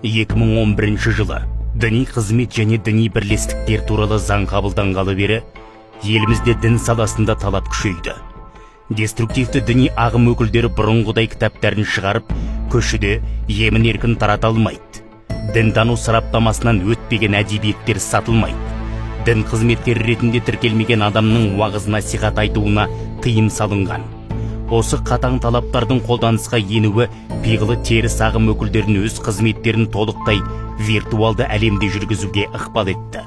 2011 жылы діни қызмет және діни бірлестіктер туралы заң қабылданғалы бері елімізде дін саласында талап күшейді. Деструктивті діни ағым өкілдері бұрынғыдай кітаптарын шығарып, көшеде емін еркін тарата алмайды. Дінтану сараптамасынан өтпеген әдебиеттер сатылмайды. Дін қызметкері ретінде тіркелмеген адамның уағыз насихат айтуына тыйым салынған. Осы қатаң талаптардың қолданысқа енуі пиғылы теріс ағым өкілдерін өз қызметтерін толықтай виртуалды әлемде жүргізуге ықпал етті.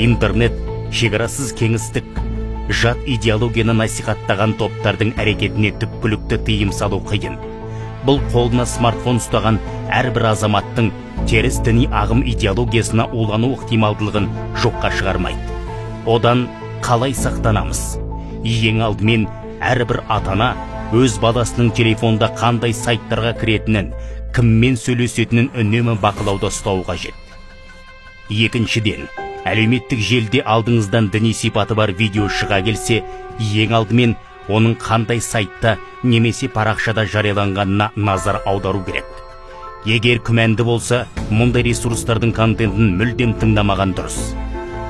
Интернет — шекарасыз кеңістік. Жат идеологияны насихаттаған топтардың әрекетіне түпкілікті тыйым салу қиын. Бұл қолына смартфон ұстаған әрбір азаматтың теріс діни ағым идеологиясына улану ықтималдылығын жоққа шығармайды. Одан қалай сақтанамыз? Ең алдымен әрбір ата-ана өз баласының телефонда қандай сайттарға кіретінін, кіммен сөйлесетінін үнемі бақылауда ұстау қажет. Екіншіден, әлеуметтік желіде алдыңыздан діни сипаты бар видео шыға келсе, ең алдымен оның қандай сайтта немесе парақшада жарияланғанына назар аудару керек. Егер күмәнді болса, мұндай ресурстардың контентін мүлдем тыңдамаған дұрыс.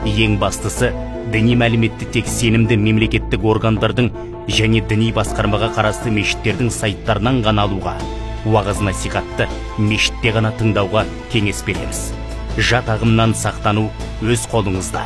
Ең бастысы, діни мәліметті тек сенімді мемлекеттік органдардың және діни басқармаға қарасты мешіттердің сайттарынан ғана алуға, уағыз насихатты мешітте ғана тыңдауға кеңес береміз. Жат ағымнан сақтану өз қолыңызда.